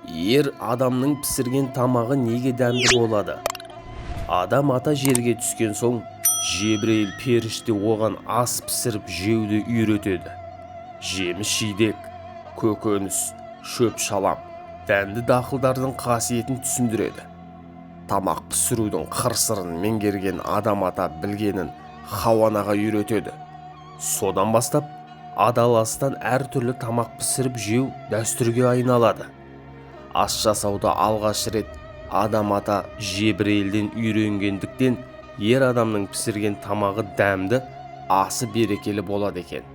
Ер адамның пісірген тамағы неге дәмді болады? Адам ата жерге түскен соң, Жебірейіл періште оған ас пісіріп жеуді үйретеді. Жеміс-жидек, көкөніс, шөп-шалам, дәнді дақылдардың қасиетін түсіндіреді. Тамақ пісірудің қыр-сырын меңгерген Адам ата білгенін Хауа анаға үйретеді. Содан бастап адал астан әртүрлі тамақ пісіріп жеу дәстүрге айналады. Ас жасауды алғаш рет Адам ата Жебірейілден үйренгендіктен, ер адамның пісірген тамағы дәмді, асы берекелі болады екен.